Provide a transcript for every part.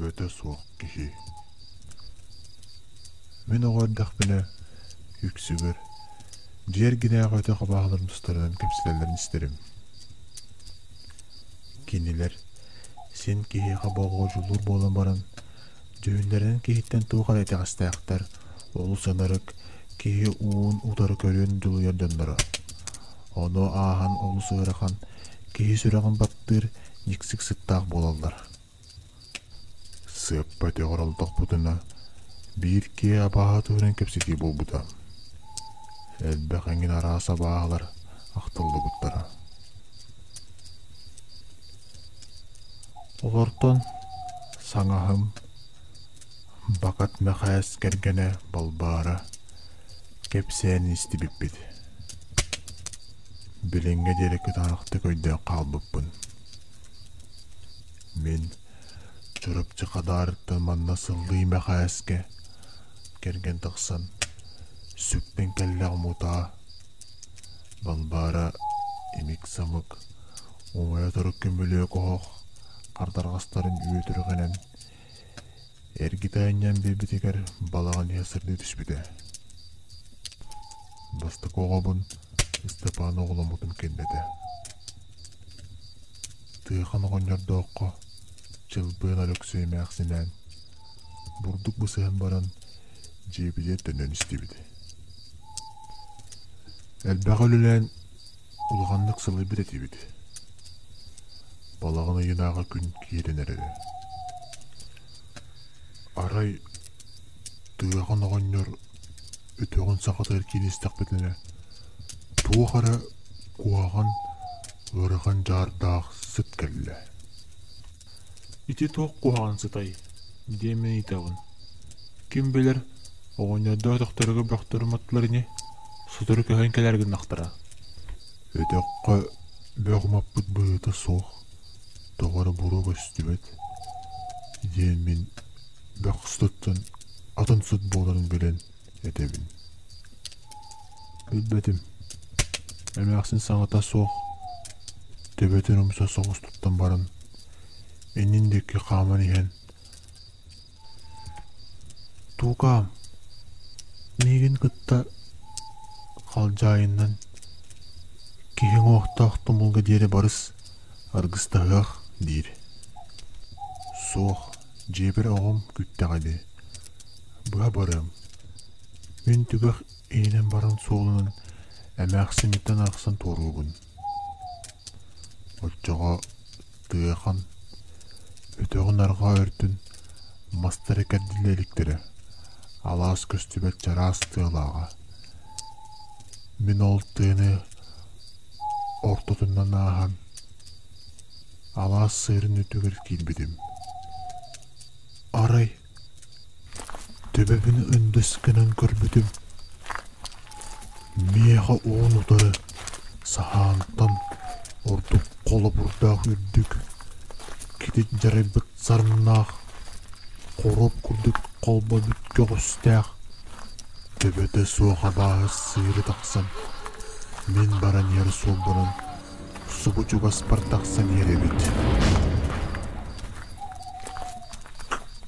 Төбөтө суох киһи. Мин оҕо эрдэхпинэ үксүгэр дьиэ эргинээҕи өтөх абааһыларын тустарынан кэпсэтэллэрин истэрим. Кинилэр син киһиэхэ болҕодьулуур буолан баран, дьүһүннэринэн киһиттэн туох эрэ итэҕэстээхтэр, олус ынырык, киһи уун утары көрүөн дьулуйар дьонноро. Ону ааһан олус ыарахан, киһи сүрэҕин баттыыр ньиксик сыттаах буолаллар. Сыаппа өтөҕөр олордохпутуна, биир киһи абааһы туһунан кэпсэтии буолбута. Элбэх эҥин араас абааһылар ахтыллыбыттара. Олортон саҥаһым Бакат Мэхээс кэргэнэ Балбаара кэпсээнин истибиппит. Билиҥҥэ диэри кытаанахтык өйдөөн хаалбыппын. Мин Чурапчы Хадаарыттан манна сыллыы Мэхээскэ кэргэн тахсан сүктэн кэллэҕим утаа Балбаара имик-самык умайа турар көмүлүөк оһох хардарҕастарын үөтүрҕэнэн эргитэ анньан биэрбитигэр балаҕан иһэ сырдыы түспүтэ. Бастакы оҕобун Ыстапаан оҕоломмутум кэннэ этэ. Тыахан оҕонньордооххо Чылбыан Өлөксөй эмээхсинээн бурдук бысыһан баран дьиэбитигэр төннөн истибит. Элбэҕи үлэлээн улаханнык сылайбыт этибит. Балаҕан ыйынааҕы күн киирэн эрэрэ. Арай Тыахан оҕонньор өтөҕүн саҕатыгар киирэн истэхпитинэ, туох эрэ куһаҕан, ыарахан дьаардаах сыт кэллэ. Ити туох куһаҕан сытай диэммин ыйытабын. Ким билэр, оҕонньордоох өтөхтөрүгэр бөхтөрү уматтылар ини, сотору көһөн кэлэр гыннахтара. Өтөххө бөх умаппыт быһыыта суох, тоҕо эрэ буруо көстүбэт диэн мин бөх сытыттан атын сыт буоларын билэн этэбин. Билбэтим, эмээхсин саҥата суох, төбөтүн умса соҕус туттан баран, иннин диэки хааман иһэн «Туукаам, миигин кытта халдьаайыннан киһи уҥуохтаах тумулга диэри барыс, аргыстаһыах» диир. Суох, дьиэбэр оҕом күүттэҕэ дии, быһа барыам. Мин түгэх иһинэн баран суолунан эмээхсиммиттэн арахсан туоруубун. Оччоҕо Тыахан өтөҕүн арҕаа өртүн мастара кэрдиллэ иликтэрэ, алаас көстүбэт чараас тыалааҕа. Мин ол тыаны ортотунан ааһан, алаас сыырын үрдүгэр киирбитим. Арай төбөбүн өндөс гынан көрбүтүм, миэхэ уун-утары саһаантан ордук холобурдаах үрдүк, кэтит дьарайбыт сарыннаах, хоруоп курдук холбобут көҕүстээх, төбөтө суох абааһы сыыры тахсан, мин баран иһэр суолбунан субу чугаспар тахсан иһэр эбит.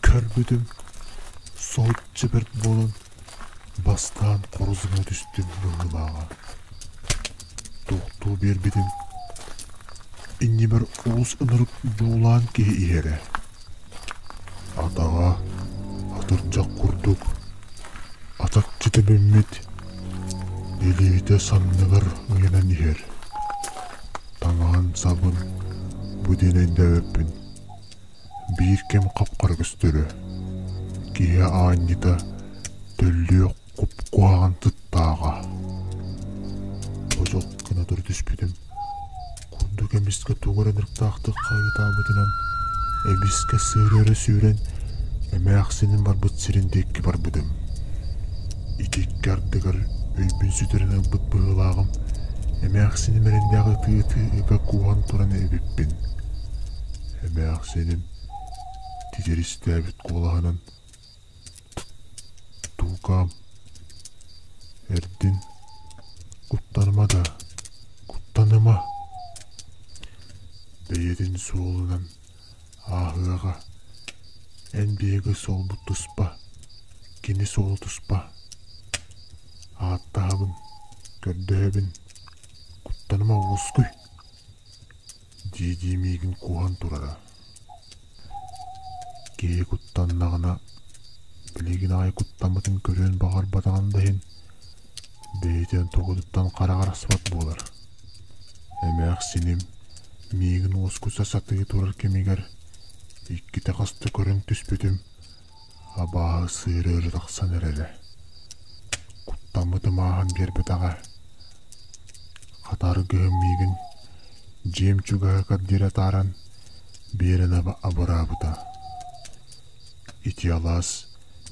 Көрбүтүм, соһуччу бэрт буолан, бастаан хорус гына түстүм быһыылааҕа. Тохтуу биэрбитим, иннибэр олус ынырык дьуулаан киһи иһэрэ. Атаҕа атырдьах курдук, атахчыта бүммүт, илиитэ санныгар ыйанан иһэр. Таҥаһын-сабын бу диэн өйдөөбөппүн. Биир кэм хап-хара көстөрө, киһи аанньыта төллүөх куп-куһаҕан сыттааҕа. Ходьох гына тура түспүтүм, курдук эмискэ тугу эрэ ынырыктаахтык хаһыытаабытынан эмискэ сыыры өрө сүүрэн эмээхсиним барбыт сирин диэки барбытым. Ити икки ардыгар өйбүн сүтэрэн ылбыт быһыылааҕым, эмээхсиним эрэннээх ытыы-ытыы ыга кууһан туран эбиппин. Эмээхсиним титиристээбит куолаһынан «Туукаам, эрдин, куттаныма да, куттаныма, бэйэтин суолунан ааһыаҕа, Эн биһиги суолбут туспа, кини суола туспа. Ааттаһабын, көрдөһөбүн, куттаныма уоскуй дии-дии миигин кууһан турара. Киһи куттаннаҕына, билигин аҕай куттаммытын көрүөн баҕарбатаҕын да иһин, бэйэтин тоҕотуттан хараҕар аспат буолар. Эмээхсиним миигин уоскуса сатыы турар кэмигэр иккитэ хаста көрөн түспүтүм, абааһы сыыры өрө тахсан эрэрэ. Куттаммытым ааһан биэрбэтэҕэ. Хатаргыһым миигин дьиэм чугаһыгар диэри атааран биэрэн абыраабыта. Ити алаас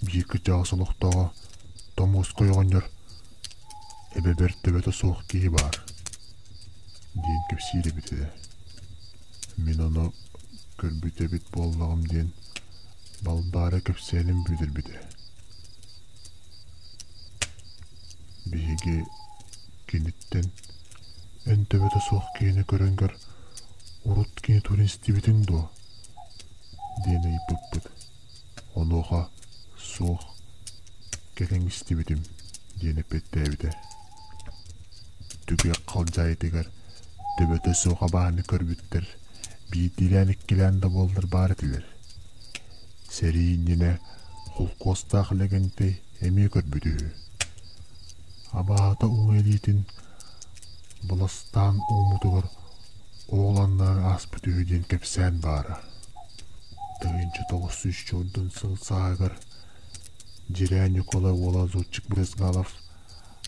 биир кырдьаҕас олохтооҕо Томуоскай оҕонньор эбэбэр төбөтө суох киһи баар диэн кэпсиир эбит этэ. Мин ону көрбүт эбит буоллаҕым диэн Балбаара кэпсээнин бүтэрбитэ. Биһиги киниттэн эн төбөтө суох киһини көрөн көр, урут кини тугун истибитиҥ дуо? Диэн ыйыппыппыт. Онуоха суох, кэлин истибитим диэн эппиэттээбитэ. Түгэх халдьаайытыгар төбөтө суох абааһыны көрбүттэр биирдиилээн-иккилээн да буоллар баар этилэр. Сэрии иннинэ холкуостаах Лэгэнтэй эмиэ көрбүт үһү. Абааһыта уҥа илиитин быластаан ууммутугар оҕол анныгар ааспыт үһү диэн кэпсээн баара. 1903 чордун сыл сааһыгар Дьирээн Ньукулай уола Зотчик Брызгалов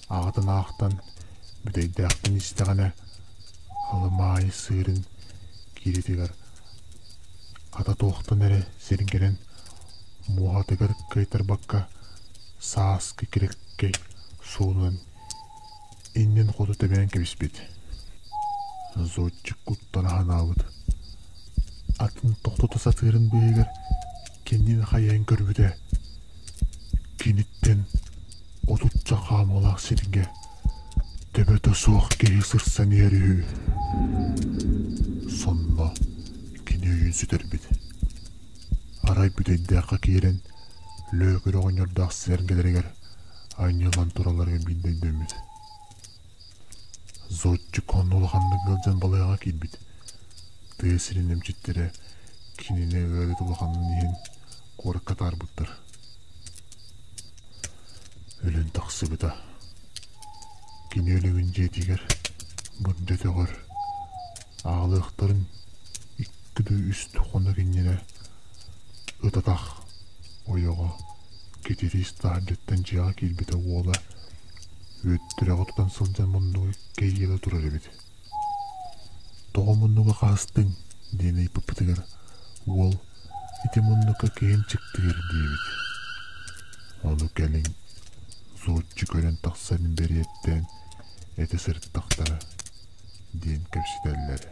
аҕатын аахтан бүтэйдээхтэн истэҕинэ Халымаайы сыырын кииритигэр хата туохтан эрэ сиргэнэн муоһатыгар кыайтарбакка сааскы кирэккэй суолунан иннин хоту тэбээн кэбиспит. Зотчик куттана санаабыт. Атын тохтото сатыырын быыһыгар кэннин хайайан көрбүтэ киниттэн отучча хаамыылаах сиргэ төбөтө суох киһи сырсан иһэр үһү. Сонно кини өйүн сүтэрбит. Арай бүтэйдээххэ киирэн Лөөкүр оҕонньордоох сэргэлэригэр анньыллан туралларыгар биирдэ өйдөммүт. Зотчик онно улаханнык ыалдьан балыыһаҕа киирбит. Тыа сирин эмчиттэрэ кинини ыарыыта улаханын иһин куоракка атаарбыттар. Өлөн тахсыбыта. Кини өлүгүн дьиэтигэр бырдьа өтөҕөр аҕалыахтарын икки да үс хонук иннинэ ытатах ойоҕо Кэтириис таһырдьаттан дьиэҕэ киирбитэ уола үөттүрэҕи тутан сылдьан муннуга кэйиэлэ турар эбит. «Тоҕо муннуга хаһыстыҥ?» диэн ыйыппыппытыгар уол «Ити муннукка киһим чыктыыр» диэбит. Ону кэлин суотчу көрөн тахсан бэриэттээн этэ сырыттахтара диэн кэпсэтэллэрэ.